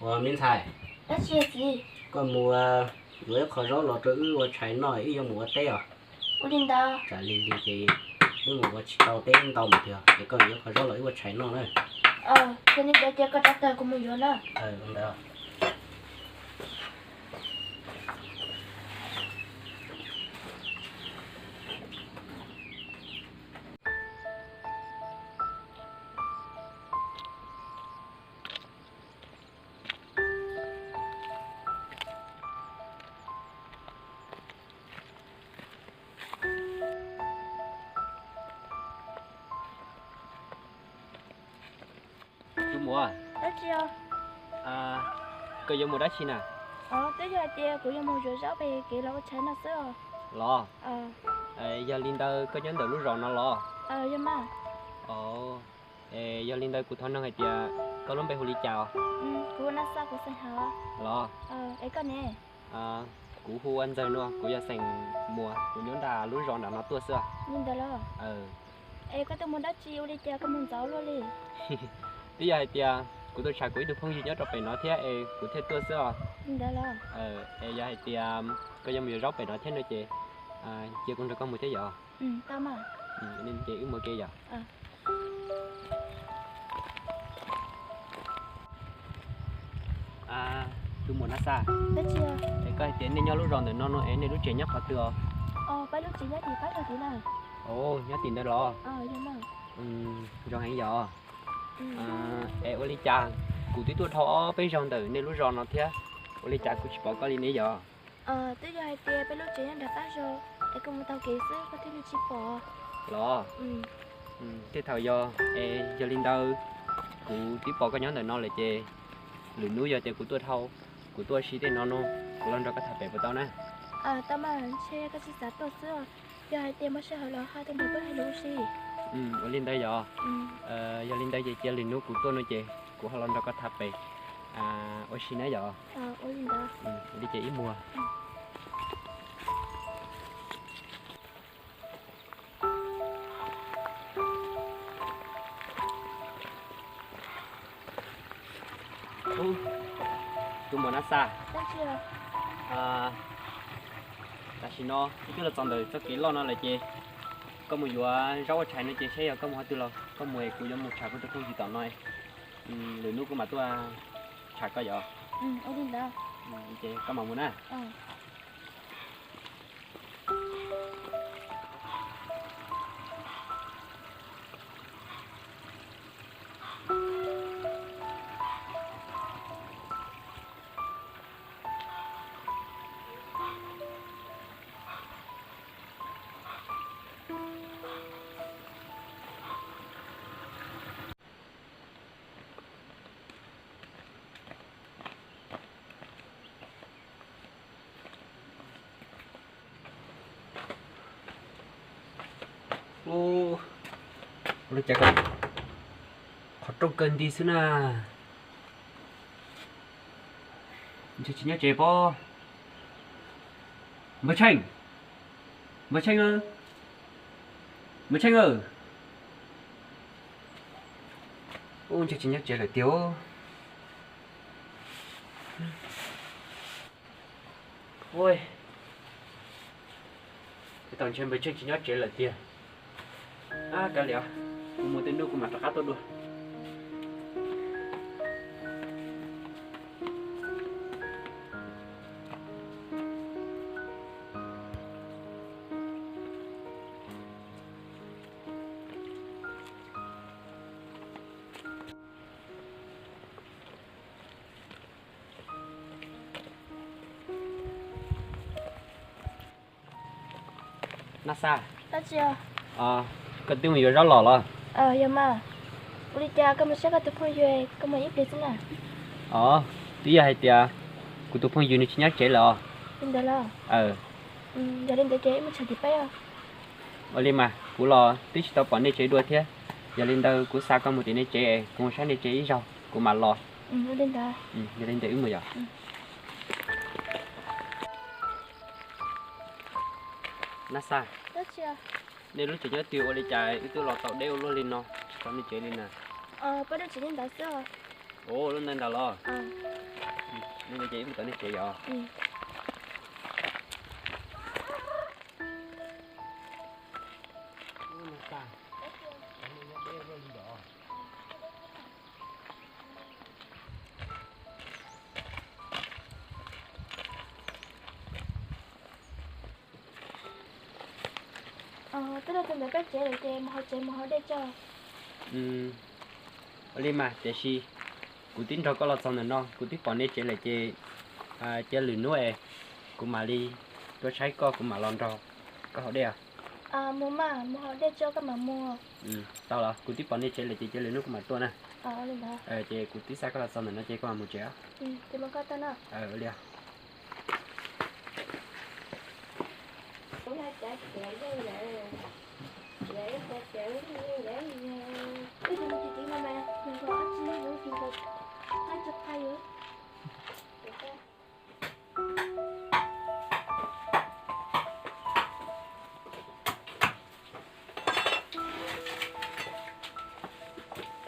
Ua me ntxhais, koj mus yuav ib qho zaub los rau wb ua tshais noj, wb yuav mus ua teb os. Ua li ntawd. Tsam li li ces wb mus ua tsis tau teb ntau mus tiag, ces koj yuav qho zaub los wb ua tshais noj na. Ua li ntawd ces koj rov tawm kuv mus yuav na. Ntawd. Tus muam, koj yuav mus dab tsi na? Twb yog hais tias kuv yuav mus yuav zaub pem kev los ua tshais noj xwb os. Los, yog li ntawd koj nyob ntawm lub zos no los? Yog mas. Yog li ntawd kuv thov noog hais tias koj lub npe hu li cas os? Kuv hu Naj Xaj, kuv xeem Hawj. Los, es koj ne? Kuv hu ua Ntxawg no, kuv yog xeem Muas, kuv nyob nram lub zos nram no tuaj xwb. Li ntawd los? Es koj tuaj mus dab tsi ua li cas koj mus ntxov luaj li? Twb yog hais tias kuv tuaj tsham kuv ib tug phooj ywg nyob rau pem no thiab es kuv thiaj tuaj xwb os. Li ntawd los? Es yog hais tias koj yuav mus yuav zaub pem no thiab no ces cia kuv nrog koj mus thiab yom. Ces wb mus ke yom. Tus muam Naj Xaj, es koj hais tias nej nyob lub zos ntawm no no es nej lub tsev nyob qhov twg os? Nyob tim ntawd los? Zoo heev yom. Es ua li cas kuv twb tuaj dhau ob peb zaug ntawm nej lub zos no thiab, ua li cas kuv tsis pom koj li ne yom? Twb yog hais tias peb lub tsev nyob nram qab zos es koj mus taug kev xwb koj thiaj li tsis pom. Los, tej thaum yog, es yog li ntawd kuv twb pom koj nyob ntawm no lawm ces lwm hnub yog tias kuv tuaj dhau, kuv tuaj si tej no no, kuv los nrog koj tham pem puas tau na? Tau mas, ntshe koj tsis xav tuaj xwb os. Yog hais tias muaj sij hawm los ho tuaj nrog koj hais lus ua si. Ua li ntawd yog? Yog li ntawd ces cia lwm hnub kuv tuaj no ces kuv ho los nrog koj tham pem ua si na yom. Ua li ces ib muag. Tus muam Naj Xaj, tam sim no wb twb los txog ntawm txoj kev loj no lawm ces koj mus yuav zaub ua tshais no ces saib yog koj mus qhov twg los koj mus es kuv yuav mus tsham kuv tus phooj ywg tom no. Lwm hnub kuv mam tuaj tsham koj yom. Ces koj mam mus na. Ua li cas qhov rooj kawg nti xwb na. Ntshe tsis nyob tsev pob. Npawg Tsheej, Npawg Tsheej, Npawg Tsheej. Ub, ntshe tsis nyob tsev lawm tiag. Tab tom ntshe Npawg Tsheej tsis nyob tsev lawm tiag. Kav liam, kuv mus tej hnub kuv mam rov qab tuaj dua. Naj Xaj, koj twb mus yuav zaub los los? Yog mas. Ua li cas koj mus saib koj tus phooj ywg, koj mus ib pliag xwb na? Os, twb yog hais tias kuv tus phooj ywg nws tsis nyob tsev lawm os. Li ntawd los? Yog li ntawd ces wb mus tsham tim peb os. Ua li mas kuv los twb tsis tau pom nej tsev dua thiab. Yog li ntawd kuv xa koj mus tim nej tsev es kuv mus saib nej tsev ib zaug kuv mam los. Yog li ntawd wb mus yom. Naj Xaj, nej lub tsev nyob twg ua li cas wb twb los tau deb ua luaj li no tsis tau nej tsev li na? Peb lub tsev nyob ntawd xwb. Ua lub ntawd ntag los? Mus ces wb mus tom nej tsev yom. Twb los txog ntawm koj tsev lawm ces mus hauv tsev mus haus dej tso. Ua li mas, tiam sis kuv twb nrog koj los txog ntawm no, kuv twb pom nej tsev lawm ces cia lwm hnub es kuv mam li tuaj saib koj, kuv mam los nrog koj haus dej os. Mus mas, mus haus dej tso koj mam mus. Tau los, kuv twb pom nej tsev lawm ces cia lwm hnub kuv mam tuaj na. Ces kuv twb xa koj los txog ntawm no ces koj mam mus tsev os. Ua li os.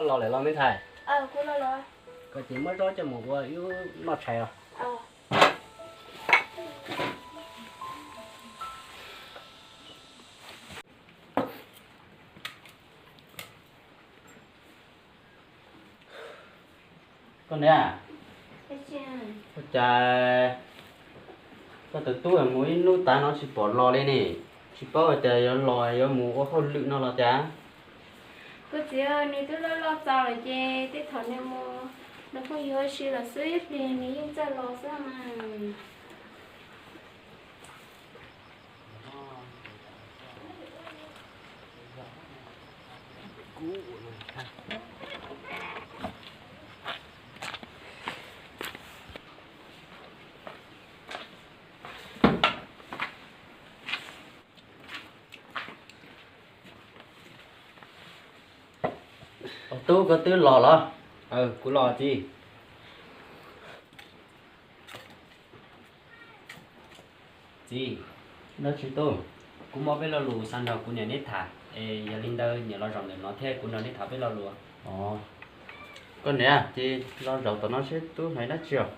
Los lawm los me ntxhais? Koj ces muab zaub coj mus ua ib lub noj tshais os. Koj niam, ua cas koj tus tub mus ib hnub tas no tsis pom los li ne? Tsis paub hais tias yuav los yuav mus ua hauj lwm no los cas? Koj txiv, nws twb loj loj txaus lawm ces tej thaum nws mus nws phooj ywg ua si lawm xwb, ib pliag nws yeej txawj los xwb mas. Tub, koj twb los los? Kuv los txiv. Txiv, dab tsi tub? Kuv muaj peb lo lus xav nrog kuv niam neb tham, es yog li ntawd niam los zaum ntawm no thiab kuv nrog neb tham peb lo lus. Koj niam, ces los zaum tom no seb tub hais dab tsi os.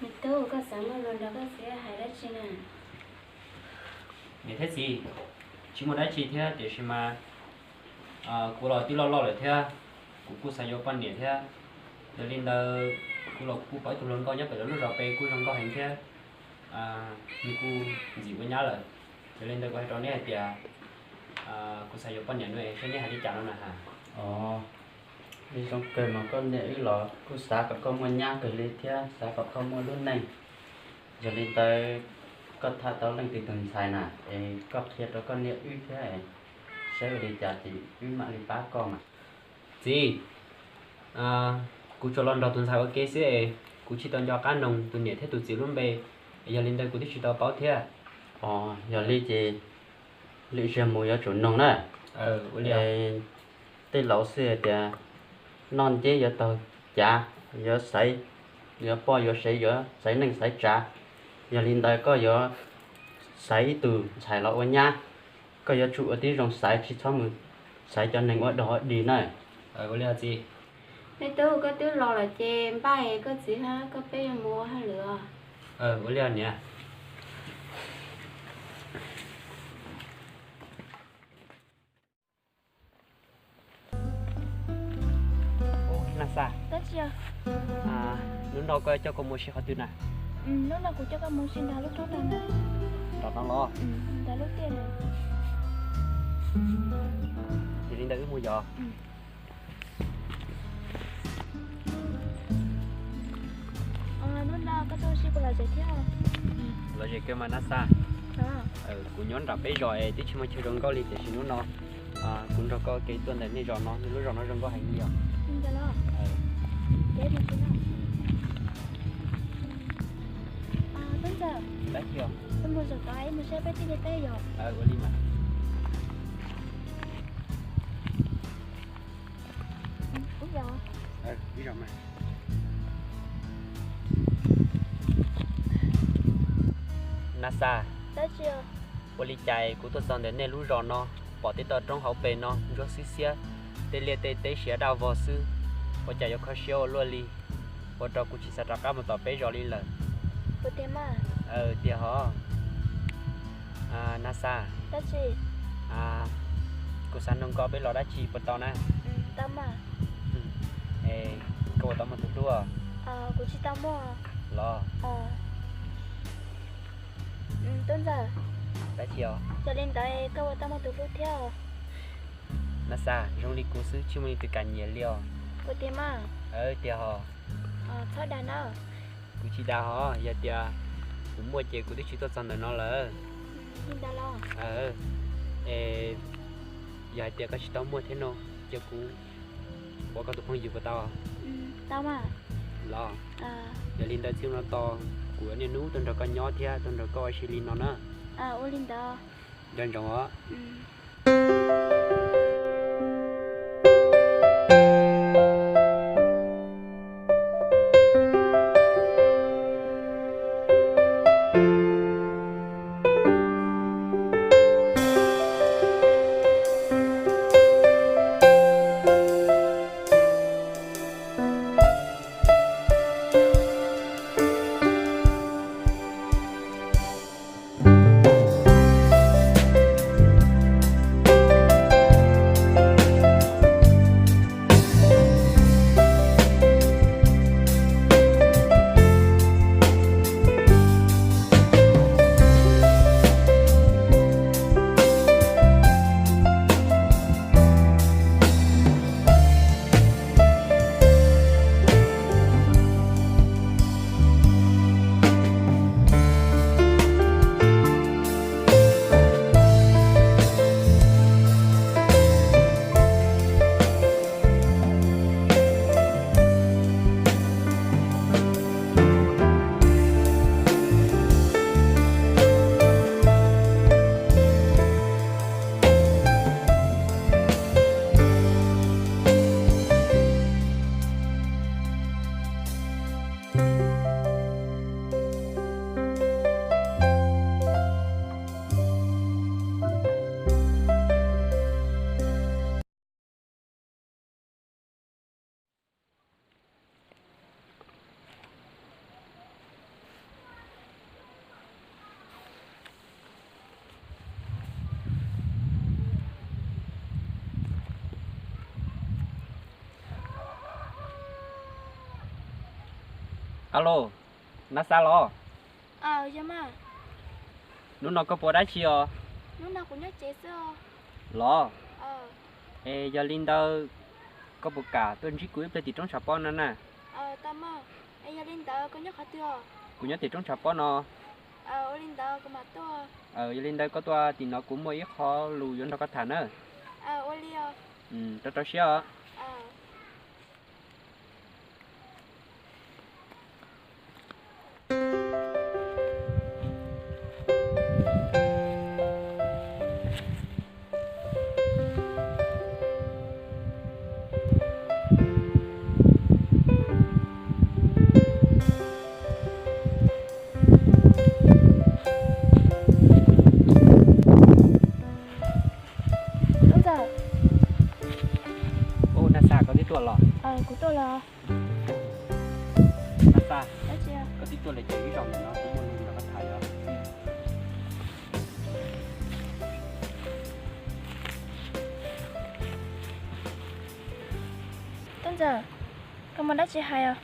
Me tub, koj xav muaj lus nrog koj txiv hais dab tsi na? Niam thiab txiv, tsis muaj dab tsi thiab tiam sis mas kuv los twb loj loj lawm thiab, kuv kuj xav yuav poj niam thiab. Yog li ntawd kuv los kuv kuj pom ib tug hluas nkauj nyob pem lawv lub zos pem kuj zoo nkauj heev thiab, nws kuj ntxim ua nyab lawm. Yog li ntawd kuv hais rau neb hais tias kuv xav yuav poj niam no es saib neb hais li cas no na has. Li zoo kawg mas koj niam wb los kuj xav kom koj muaj nyab kawg li thiab xav kom koj muaj lub neej. Yog li ntawd koj tham tau leej twg tus ntxhais na es koj qhia rau koj niam wb thiab, saib ua li cas ces wb mam li pab koj mas. Txiv, kuv tsuas los nrog tus ntxhais ua ke xwb es kuv tsis tau nco qab noog tus niam thiab tus txiv lub npe, yog li ntawd kuv twb tsis tau paub thiab. Yog li ces lwm zaug mus yuav tsum noog na. Tej laus xwb hais tias noj nceb yuav taug cav, yuav xaiv, yuav poj yuav sev yuav xaiv neej xaiv tsav. Yog li ntawd koj yuav xaiv ib tug ntxhais los ua nyab, koj yuav tsum ua tib zoo xaiv, tsis txhob mus xaiv cov neeg ua dog ua dig na. Me tub, koj twb los lawm ces npaj koj txiv hab koj peb yuav mus ua hauj lwm os. Ua li niam. Naj Xaj, hnub no koj coj kuv mus si qhov twg na? Hnub no kuv coj koj mus si ntawm lub roob ntawd na. Nram no los? Ntawm lub tiaj na. Yog li ntawd wb mus yom. Hnub no koj tuaj si puas lom zem thiab? Lom zem kawg mas Naj Xaj. Kuv nyob nram peb zos es twb tsis muaj chaw zoo nkauj li tiam sis hnub no kuv nrog koj kev tuaj ntawm nej zos no, nej lub zos no zoo nkauj heev li os. Ua li mas. Naj Xaj, ua li cas kuv tuaj txog ntawm nej lub zos no, Pom tej toj roob hauv pes no ntsuab xiab xiab, tej liaj tej teb siav daj vog xwb, ua cas yuav kho siab ua luaj li, ua rau kuv tsis xav rov qab mus tom peb zos li lawm. Tiag hov. Nasa, kuv xav nug koj peb los dab tsi puas tau na? Es koj puas tau muaj tus hlub los? Los. Tub ntxawm, yog li ntawd koj puas tau muaj tus hlub thiab? Nasa, zoo li kuv xwb tsis muaj leej twg kam nyiam li os. Tiag hov. Kuv tsis dag hov, yog tias kuv muaj ces kuv twb tsis tuaj txog ntawm no lawm. Es yog hais tias koj tsis tau muaj thiab no, ces kuv ua koj tus phooj ywg puas tau? Los, yog li ntawd txij no tos kuv yuav niaj hnub tuaj nrog koj nyob thiab tuaj nrog koj ua si li no na. Nco ntsoov os. Alo, Nasa los? Hnub no koj puas dab tsi os? Los? Es yog li ntawd, koj puas kam tuaj ntsib kuv ib pliag tim roob tshav pob no na? Kuv nyob tim roob tshav pob no. Yog li ntawd koj tuaj tim no kuv muaj ib qho lus yuav nrog koj tham na. Rau rau siab os. Ub, Nasa, koj twb tuaj los? Kuv tuaj los. Nasa, koj twb tuaj lawm ces ib zaug ntawm no kuv muaj lus nrog koj tham os. Tub ntxawm, koj muaj dab tsi hais os?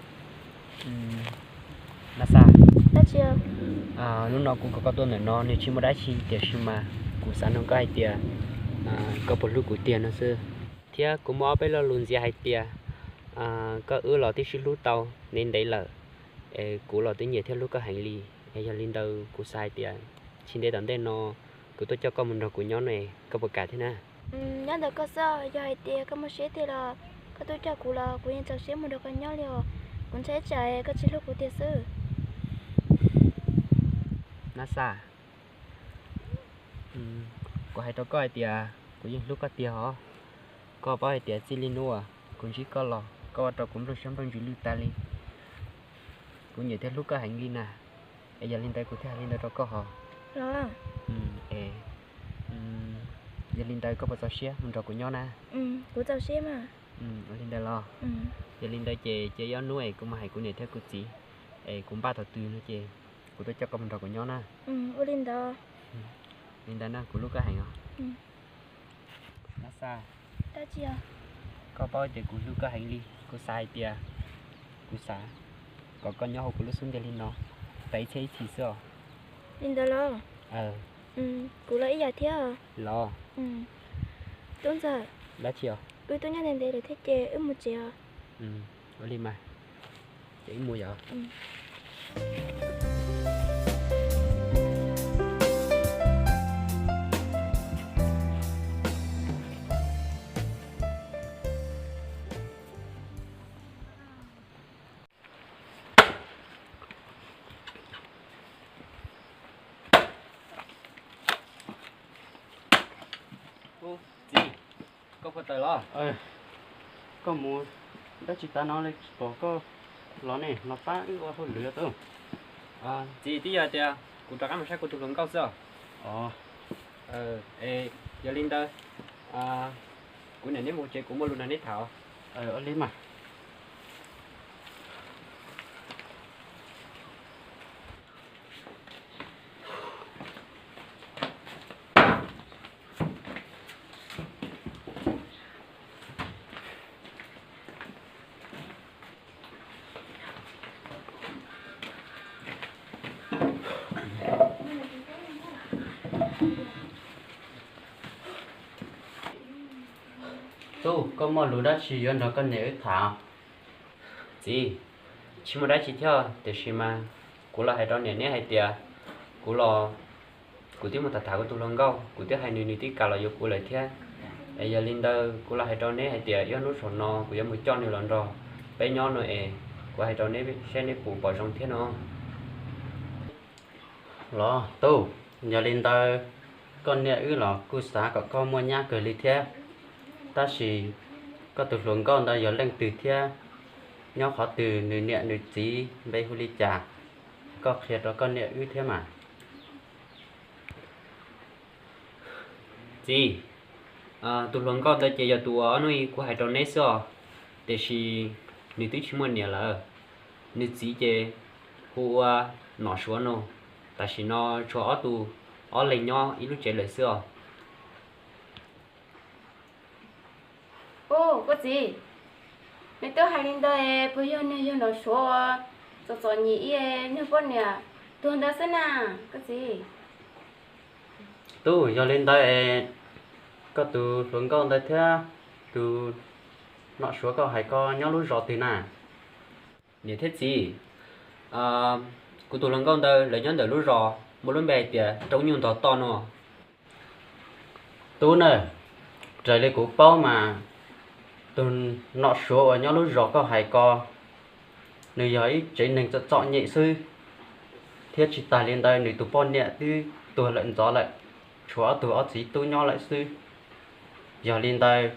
Nasa, dab tsi? Hnub no kuv kom koj tuaj ntawm no nws tsis muaj dab tsi, tiam sis mas kuv xav nug koj hais tias koj puas hlub kuv tiag no xwb. Thiab kuv muaj ob peb lo lus ntxias hais tias koj wb los twb sib hlub tau ntev ntev lawm, es kuv los twb nyiam thiab hlub koj heev li. Es yog li ntawd kuv xav hais tias tsis ntev tom ntej no kuv tuaj coj koj mus nrog kuv nyob ne, koj puas kam thiab na? Nyob ntawm koj xwb, yog hais tias koj muaj siab tiag los koj tuaj coj kuv los kuv yeej txaus siab mus nrog koj nyob li os. Kuv ntshai tsam koj tsis hlub kuv tiag xwb. Nasa, kuv hais rau koj hais tias kuv yeej hlub koj tiag os. Koj paub hais tias txij li hnub uas kuv ntsib koj los koj ua rau kuv nplooj siab nplooj ntsws lwj tas li. Kuv nyiam thiab hlub koj heev li na. Es yog li ntawd kuv thiaj hais li ntawd rau koj hos. Es, Yog li ntawd koj puas txaus siab mus nrog kuv nyob na? Kuv txaus siab mas. Ua li ntawd los? Yog li ntawd ces cia ib ob hnub es kuv mam hais kuv niam thiab kuv txiv es kuv npaj thaum twg no ces kuv tuaj coj koj mus nrog kuv nyob na. Ua li ntawd. Li ntawd na, kuv hlub koj heev os. Nab Xaj, koj paub tias kuv hlub koj heev li, kuv xav hais tias kuv xav kom koj nyob hauv kuv lub xub ntiag li no tas ib txhiab ib txhis xwb os. Li ntawd los? Kuv los ib yam thiab. Los? Tub Ntxawm, dab tsi os? Wb twb nyob ntev ntev lawm thiab ces wb mus tsev os. Ua li mas, ces wb mus yom. Txiv, koj puas tawm los? Koj mus dab tsi tas no li, tsis pom koj los ne, los pab wb ua hauj lwm tub. Txiv, twb yog tias kuv rov qab mus saib kuv tus hluas nkauj xwb os. Yog li ntawd, kuv niam neb mus tsev, kuv muaj lus nrog neb tham. Ua li mas. Tub, koj muaj lus dab tsi yuav nrog koj niam wb tham? Txiv, tsis muaj dab tsi thiab, tiam sis mas kuv los hais rau niam neb hais tias kuv los, kuv twb mus tham tham kuv tus hluas nkauj, kuv twb hais nws, nws twb kam los yuav kuv lawm thiab. Es yog li ntawd kuv los hais rau neb hais tias ib hnub saum no kuv yuav mus coj nws los nrog peb nyob no es, kuv hais rau neb saib neb puas pom zoo thiab no. Los tub, yog li ntawd koj niam wb los kuj xav kom koj muaj nyab kawg li thiab, tab sis koj tus hluas nkauj ntawd yog leej twg thiab nyob qhov twg, nws niam nws txiv npe hu li cas, koj qhia rau koj niam wb thiab mas. Txiv, tus hluas nkauj ntawd ces yog tus uas ob hnub kuv hais rau neb xwb os, tiam sis nws twb tsis muaj niam lawm. Nws txiv ces hu ua Nom Suav no, tam sim no tshuav ob tug, ob leeg nyob ib lub tsev lawm xwb os. Ub, koj txiv, nws twb hais li ntawd es puas yog nws yog Nom Suav uas txom txom nyem ib nyuag poj niam tuag ntawd xwb na, koj txiv? Tub, yog li ntawd es koj tus hluas nkauj ntawd thiab tus Nom Suav koj hais ko nyob lub zos twg na? Niam thiab txiv, kuv tus hluas nkauj ntawd lawv nyob ntawm lub zos muaj lub npe hais tias Roob Nyuj Ntog Toj no. Tub na, raws li kuv paub mas tus Nom Suav uas nyob lub zos koj hais ko, nws yog ib tsev neeg txom txom nyem xwb, thiab tsis tas li ntawd nws tus poj niam twb tuag lawm ntxov lawm, tshuav ob tug ob txiv tub nyob lawm xwb. Yog li ntawd,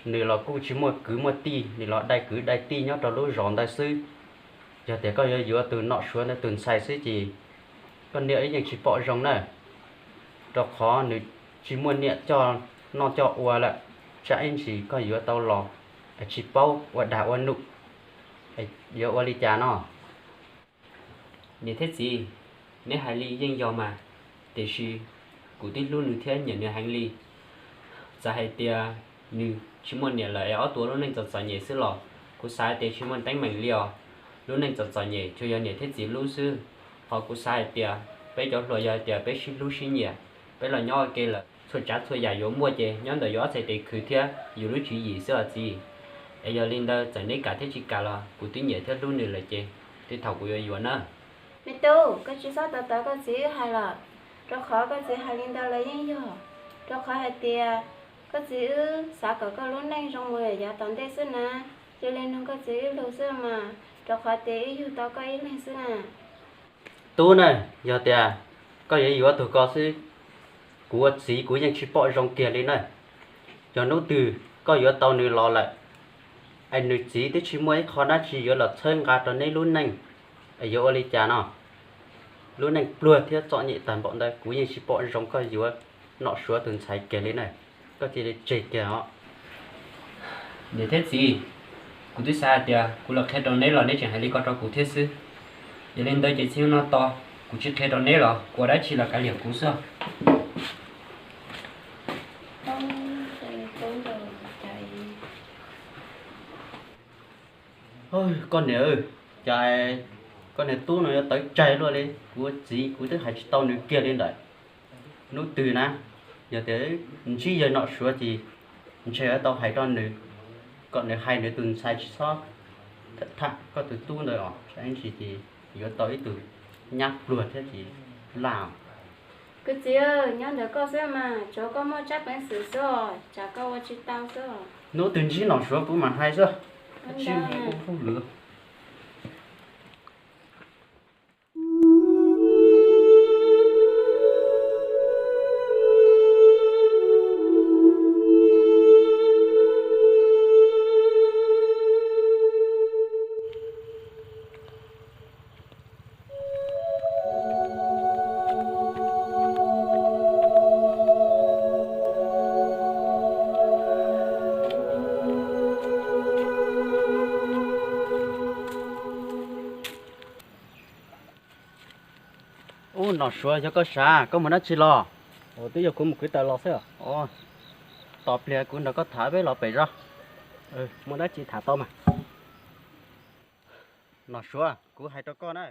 nws los kuj tsis muaj kwv muaj tij, nws los dai kwv dai tij nyob rau lub zos ntawd xwb. Yog tias koj yuav yuav tus Nom Suav ntawd tus ntxhais xwb ces koj niam wb yeej tsis pom zoo na, rau qhov nws tsis muaj niam coj noj coj ua lawm, tsam ib ntsis koj yuav tau los tsis paub ua dag ua num, yuav ua li cas no? Niam thiab txiv, neb hais li yeej yog mas, tiam sis kuv twb hlub nws thiab nyiam nws heev li. Txawm hais tias nws tsis muaj niam lawm es ob tug ua lub neej txom txom nyem xwb los kuv xav hais tias tsis muaj teeb meem li os. Lub neej txom txom nyem tsuas yog niam thiab txiv hlub xwb. Ho kuv xav hais tias peb cov hluas yog hais tias peb sib hlub sib nyiam, peb los nyob ua ke lawm txhua tsav txhua yam yuav muaj ces nyob ntawm yus ob txhais tes khwv thiab yus lub tswv yim xwb os txiv. Es yog li ntawd txawm neb kam thiab tsis kam los kuv twb nyiam thiab hlub nws lawm ces twb thaum kuv yuav yuav na. Me tub, koj tsis txhob tawv tawv koj txiv wb hais lawm, rau qhov koj txiv hais li ntawd los yeej yog, rau qhov hais tias koj txiv wb xav kom koj lub neej zoo mus yav tom ntej xwb na. Cia li mloog koj txiv wb lus xwb mas, rau qhov tias wb yug tau koj ib leeg xwb na. Tub na, yog tias koj yuav yuav tug ko xwb, kuv ua txiv kuv yeej tsis pom zoo kiag li na. Yog hnub twg koj yuav tau nws los lawm, es nws txiv twb tsis muaj ib qho dab tsi yuav los txhawb nqa rau neb lub neej, es yuav ua li cas no? Lub neej pluag thiab txom nyem tag npaum ntawd kuv yeej tsis pom zoo koj yuav. Nom Suav tus ntxhais kiag li na, koj cia li tseg kiag os. Niam thiab txiv, kuv twb xav hais tias kuv los qhia rau neb los neb tseem hais li ko rau kuv thiab xwb. Yog li ntawd ces txij no tos kuv tsis qhia rau neb los kuv ua dab tsi los kav liam kuv xwb. Koj niam, cas koj niag tub no yuav tawv tsag luaj li, kuv txiv kuv twb hais tsis tau nws kiag li ntawd. Hnub twg na, yog tias ntsib yawg Nom Suav ces ntshe yuav tau hais rau nws kom nws hais nws tus ntxhais tsis txhob tham koj tus tub ntawd os, saib ntsis ces yuav tau ib tug nyab pluag thiab ces laj. Kuv txiv, nyob ntawm koj xwb mas, tsuav koj muaj tsab peev xwm xwb os, tsam koj ua tsis tau xwb. Hnub twg ntsib Nom Suav kuv mam hais xwb. Tsis ua hauj lwm. Ub, Nom Suav, yog koj sav, koj mus dab tsi los? Ua twb yog kuv mus kwv taws los xwb. Tos pliag kuv nrog koj tham peb los pem zos. Muaj dab tsi tham tau mas. Nom Suav, kuv hais rau koj na.